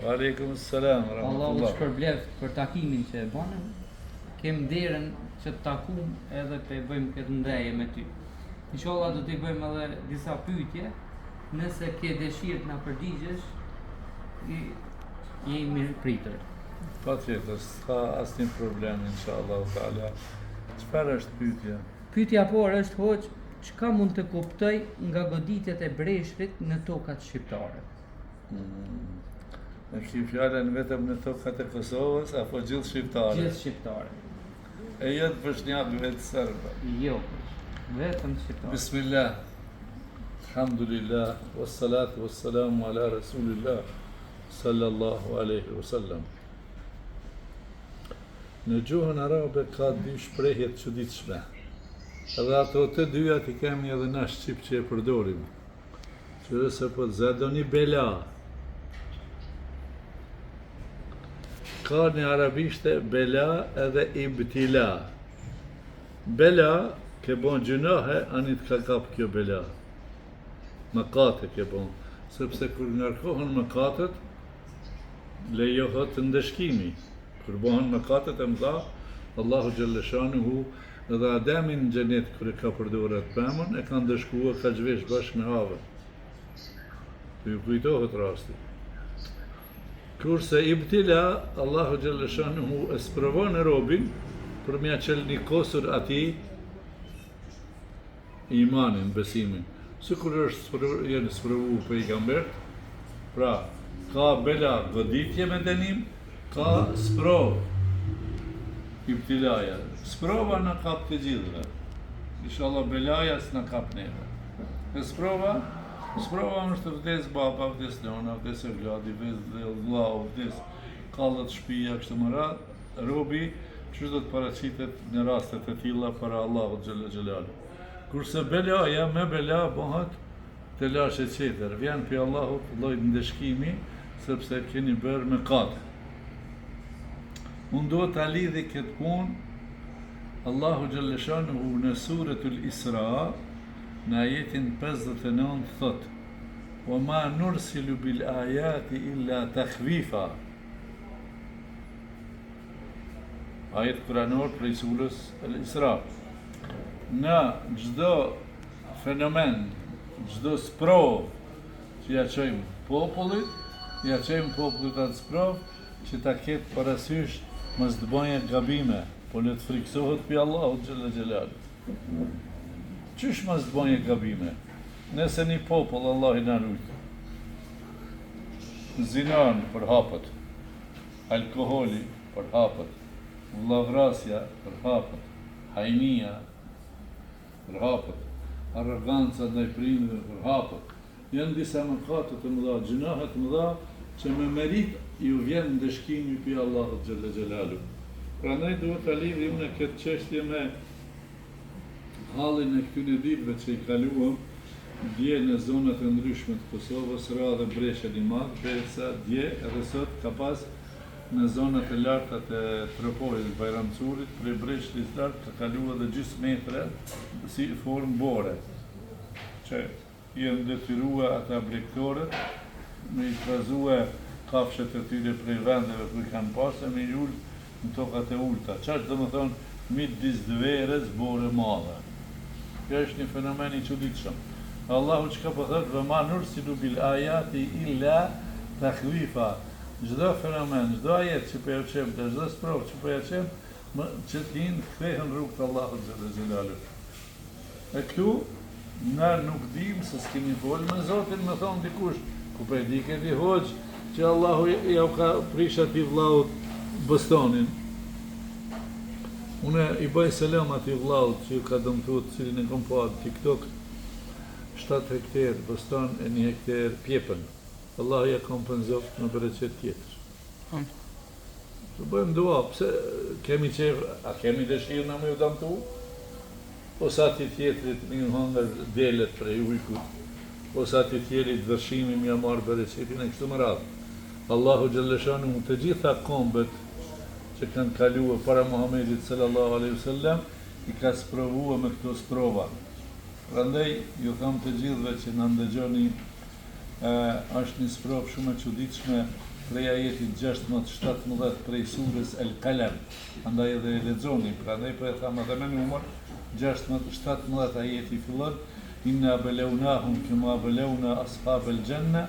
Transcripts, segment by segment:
Wa alejkum selam wa Allahu të rahmetullah. shpërbleft për takimin që e bënëm. Kem nderën që të takum edhe të bëjmë këtë ndeje me ty. Inshallah do t'i bëjmë edhe disa pyetje. Nëse ke dëshirë të na përgjigjesh, i je i mirëpritur. Patjetër, s'ka asnjë problem inshallah taala. Çfarë është pyetja? Pyetja e parë është hoxhë, çka mund të kuptoj nga goditjet e breshrit në tokat shqiptare? Mm. E ki fjalën vetëm në tokat e Kosovës apo gjithë shqiptare? Gjithë shqiptare. E jo të boshnjakëve të serbëve. Jo, vetëm shqiptare. Bismillah. Alhamdulillah, wassalatu wassalamu ala rasulillah sallallahu alaihi wasallam. Në gjuhën arabe ka dy shprehje të çuditshme. Edhe ato të dyja i kemi edhe na shqip që e përdorim. Qyre se po të zë një bela. Ka në arabishte bela edhe ibtila. Bela, ke bon gjynahe, ani të ka kap kjo bela. Mëkate ke bon. Sepse kur ngarkohen mëkatet, lejohet ndëshkimi. Kur bëhen mëkatet e mëdha, Allahu xhelleshanuhu edhe Ademin në xhenet kur e ka përdorë atë pemën, e ka ndëshkua, ka zhvesh bashkë me Havën. Po ju kujtohet rasti. Kurse ibtila, Allahu xhelleshanuhu e sprovon robin për me ia çel një kosur atij imanin, besimin. Sikur është spro, janë sprovu pejgambert, pra ka bela goditje me dënim, ka sprovë ibtilaja. Sprova na kap të gjithëve. Inshallah belaja s'na kap neve. E sprova, sprova është vdes baba, vdes nona, vdes evladi, vdes vllau, vdes kallet shtëpia, kështu me radhë, Robi qysh do të paraqitet në raste të tilla para Allahut xhelle xhelalu. Kurse belaja me bela bëhet telashe tjetër, vjen prej Allahut lloj ndëshkimi sepse keni bërë mëkat. Unë duhet ta lidhi këtë punë Allahu xhelleshanuhu në suretul Isra në ajetin 59 thotë Wa ma nursilu bil ayati illa takhwifa Ajet kuranor prej surës El Isra. Në çdo fenomen, çdo sprovë që ja çojmë popullit, ja çojmë popullit atë sprovë që ta ketë parasysh mos të bëjë gabime, po le të frikësohet prej Allahut xhelle xhelalu. Qysh mos të bëjë gabime? Nëse një popull Allahu na rujt, Zinanë përhapet, alkoholi përhapet, vëllavrasja përhapet, hajnia përhapet, arroganca ndaj prindërve përhapet. Janë disa mëkate të mëdha, gjynahe të mëdha që me meritë ju vjen ndëshkimi prej Allahut xhelle xhelalu. Prandaj duhet ta lidhi unë këtë çështje me Hallin e këtyne ditëve që i kaluam, dje në zonat e ndryshme të Kosovës ra edhe breshër i madh, derisa dje edhe sot ka pas në zonat e larta të Tropojës, Bajram Currit, prej breshrit lart ka kalu edhe gjysë metre si formë bore, që Janë detyrue ata blegtorët me i trazue kafshët e tyre prej vendeve ku i kanë pasë e me i ulë në tokat e ulëta. Qaq domethënë midis verës borë e madhe. Kjo është një fenomen i çuditshëm. Allahu çka po thotë ve ma nursilu bil ajati illa takhwifa çdo fenomen, çdo ajet që po ja çojmë dhe çdo sprovë që po ja çojmë që të hinë të kthehen rrugë të Allahut xhelle xhelaluhu. E këtu, na nuk dimë se s'kemi folë me Zotin, me thonë dikush, ku po e dike ti hoxhë, që Allahu jau ka prish atij vllaut bostanin. Unë i bëj selam atij vllaut që ju ka dëmtu të cilin e kom pa në TikTok, 7 hektar bostan e 1 hektar pjepën. Allahu ja kompenzoft me bereqet tjetër. Të bëjmë dua, pse kemi qejf, a kemi dëshirë na me ju damtu? Ose atij tjetrit me ju hëngër delet prej ujkut, ose atij tjerit vërshimi me ja marrë bereqetin e kështu me radhë. Allahu xhelleshanuhu të gjitha kombet që kanë kalue para Muhamedit sallallahu alejhi ve sellem i ka sprovue me këto sprova. Prandaj ju them të gjithëve që na ndëgjoni, është një sprovë shumë e çuditshme. prej ajetit 16, 17 prej surës El Kalem, andaj edhe e lexoni, prandaj po e tham edhe me numër, 16, 17 ajeti fillon, Inna belewnahum kema belewna ashabel xhenne,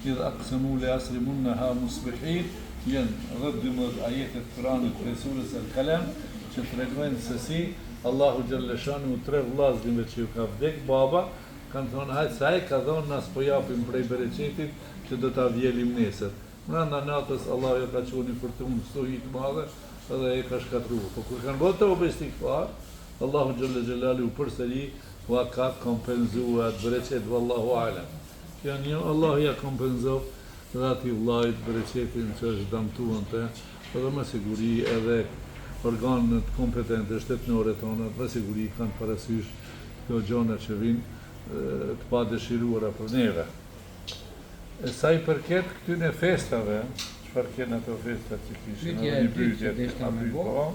idh aksemu le yasrimunneha musbihin, janë 10, 12 ajete të Kuranit prej surës El Kalem, që tregojnë se si Allahu xhelleshanuhu tre vllaznive që ju ka vdek baba, kanë thonë hajt se ai ka dhonë na s'po japim prej bereqetit që do ta vjelim nesër. Mrenda natës Allahu ja ka çu një furtunë stuhi të madhe edhe e ka shkatrru. Po kur kanë bo tobe istigfar, Allahu xhelle xhelaluhu përsëri ua ka kompenzu atë bereqet wallahu alem. Kjo një Allahu ja kompenzoft dhe atij vllait bereqetin që është damtu në te, edhe me siguri edhe organet kompetente shtetnore tona me siguri kanë parasysh këto gjona që vijnë të padëshiruara për neve. E sa i përket këtyne festave, çfarë kenë ato festat që kishin, Pyetja edhe e një dytë që pyetje, deshta a me pyet bo, po?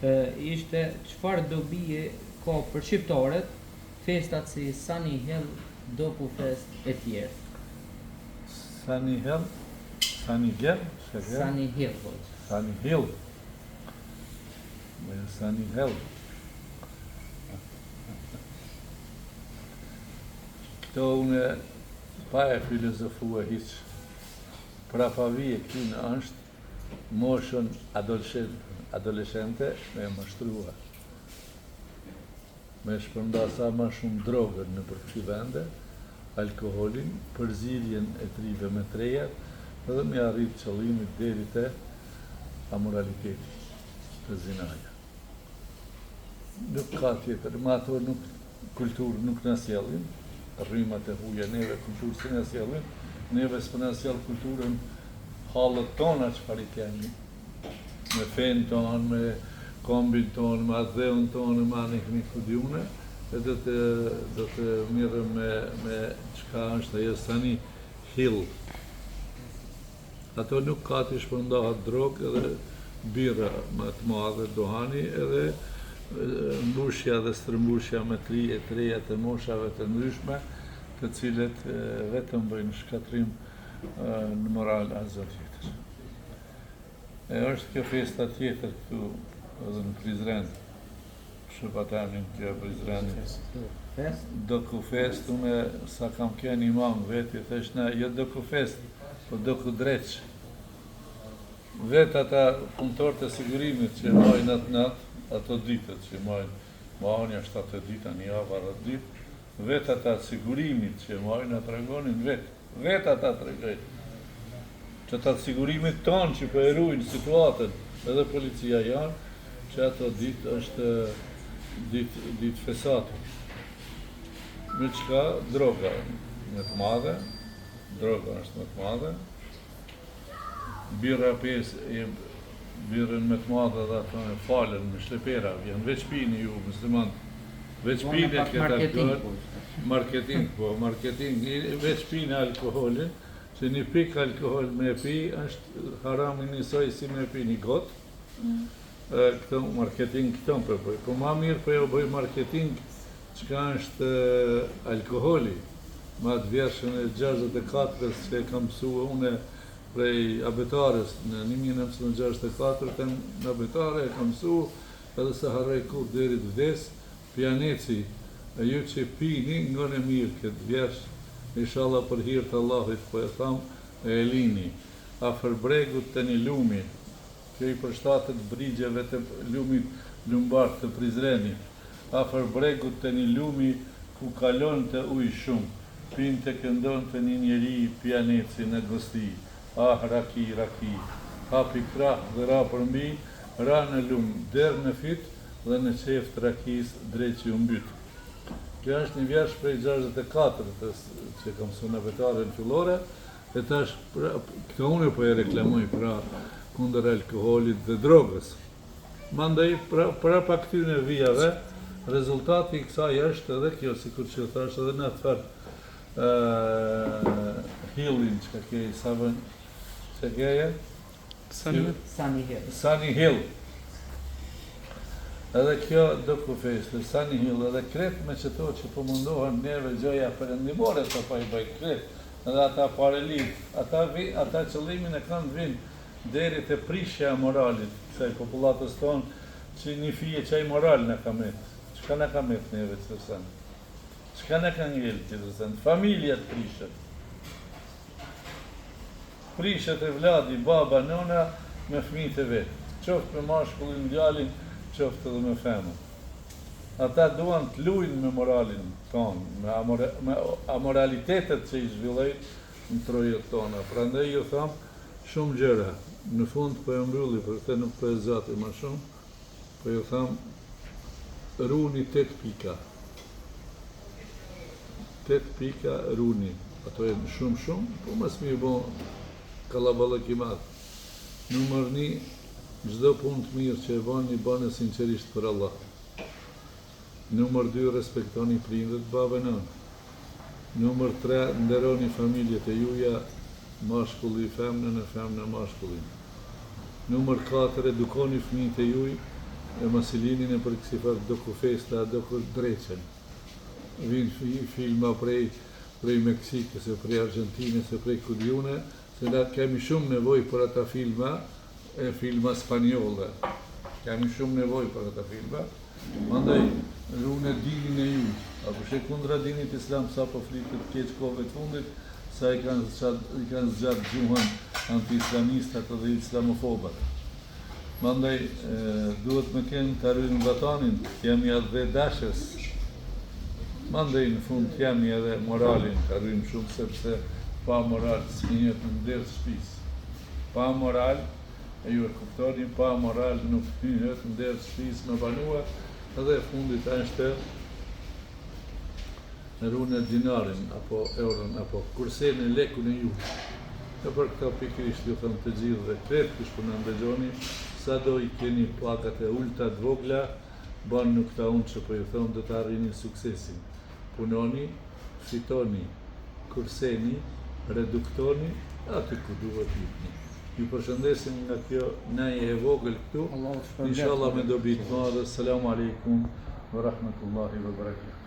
e, ishte çfarë dobie ka për shqiptarët festat si Sunny Hill, Doku Fest e tjerë. Sunny Hill, Sunny Hill, çka ke? Sunny Hill, hoxhë. Sunny Hill. Me Sunny Hill. Këto une pa e filozofue hiç, prapavije këtyne është moshën adoleshente me e mashtrua, me shpërnda sa ma shumë drogën nëpër kësi vende, alkoholin, përzierjen e t'rive me t'rejat, edhe me arrit qëllimit deri te amoraliteti, te zinaja. Nuk ka tjetër, me ato nuk kulturë nuk na sjellin, rrymat e huja neve kulturë si na sjellin, neve s'po na sjell kulturën hallet tona çfarë i kemi, me fenë tonë, me kombin tonë, me atdheun tonë, me anë ku di une, e do të do të mirrem me me çka është ajo Sunny Hill. Ato nuk ka të shpërndahet drogë edhe birra më të madhe, duhani edhe mbushja dhe stërmbushja me të ri e të reja të moshave të ndryshme, të cilët vetëm bëjnë shkatërrim në moral asgjë tjetër. E është kjo festa tjetër këtu edhe në Prizren, Shëpat emrin kjo e Prizrenit. Fest? Doku Fest, unë sa kam qenë imam veti, theshna, jo Doku Fest, po Doku Dreq. Vetë ata punëtorët e sigurimit që majnë atë natë, ato ditët që majnë, majnë ja 7 ditë, një javë, 10 ditë, vetë ata sigurimit që majnë, na tregonin vetë, vetë ata tregojnë. Që ata sigurimit tonë që po e rujnë situatën, edhe policia janë, që ato ditë është ditë ditë fesati. Me çka droga me të madhe, droga është me të madhe, birra pesë e birrën me të madhe dhe ato e falën me shlepera, vjen veç pini ju musliman, veç Bone pini pak këtë marketing, alkohol, po. marketing, po, marketing, veç pini alkoholin, që një pik alkohol me pi është harami njësoj si me pi një gotë, e, këto marketing këto po bëj. Po ma mirë po jo bëj marketing çka është e, alkoholi. Me atë vjershën e 64-ës që e kam mësuar unë prej abetares në 1964 të në abetare e kam mësuar edhe se harroj kur deri të vdes, pijaneci, e ju që pini, ngone mirë këtë vjersh, inshallah për hir të Allahit po e tham, e lini. Afër bregut të një lumi, kjo i përshtatet brigjeve të lumit Lumbardh të Prizrenit, afër bregut të një lumi ku kalonte ujë shumë, pinte këndonte një njeri pijaneci në gosti. Ah, raki, raki. Hapi krah dhe ra përmbi, ra në lum, der në fyt dhe në qejf të rakisë dreqi u mbyt. Kjo është një vjersh prej 64-ës që kam mësuar në abetaren fillore, e tash pra, këtë unë po e reklamoj pra kundër alkoholit dhe drogës. Mandej pra, prapa këtyre vijave, rezultati i kësaj është edhe kjo, sikur që thash edhe në atë farë Hillin që ke Seven, që keje? Sunny Sunny Hill. Sunny Hill. Edhe kjo Doku Fest, Sunny Hill, edhe kret me qëto që po mundohen neve gjoja perëndimore të pa i bëjnë kret. Edhe ata parelit, ata vi, ata qëllimin e kanë të vinë deri te prishja e moralit kësaj popullatës tonë, që një fije qaj moral na ka met. Çka na ka met neve tjetër sen? Çka na ka ngel tjetër sen? Familja të prishet. Prishet evladi, baba, nona me fëmijët e vet, qoftë me mashkullin, djalin, qoftë edhe me femrën. Ata duan të lujnë me moralin tonë, me amore, me amoralitetet që i zhvillojnë në trojet tona. Prandaj ju tham shumë gjëra. Në fund po e mbylli, për këtë nuk po e zgjati më shumë. Po ju tham runi tetë pika. Tetë pika runi. Ato janë shumë shumë, po mos me i bo kallaballëk i madh. Numër një, çdo punë të mirë që e bani, bane sinqerisht për Allah. Numër dy, respektoni prindët, babë e nënë. Numër tre, nderoni familjet e juja, mashkulli femnën e femna mashkullin. Numër katër, edukoni fëmijët e juj e mos i lini nëpër kësi farë dokufesta e doku dreqen. Vijnë filma prej prej Meksikës e prej Argjentinës e prej ku di une, se na kemi shumë nevojë për ata filma e filma spanjolle. Kemi shumë nevojë për ata filma. Mandej, rune dinin e juj. A po sheh kundra dinit islam sa po flitet keq kohëve të fundit, sa i kanë zgjat, i kanë zgjat gjuhën anti-islamistat dhe islamofobët. Mandej, duhet me kenë ta rujmë vatanin, të jemi atdhedashës. Mandej, në fund të jemi edhe moralin, ta rujmë shumë, sepse pa moral s'hyhet në derë të shtëpisë. Pa moral, e ju e kuptoni, pa moral nuk hyhet në derë të shtëpisë me banua, edhe e fundit është rune dinarin apo euron apo kurseni lekun e juj. E për këto pikërisht ju them të gjithëve krejt kush po na ndëgjoni, sado i keni pagat e ulëta të vogla, bannu këta unë që po ju them do ta arrini suksesin. Punoni, fitoni, kurseni, reduktoni, aty ku duhet jipni. Ju përshëndesim nga kjo neje e vogël këtu. Inshallah me dobi të madhe. Selamu alejkum wa rahmetullahi wa barakatuh.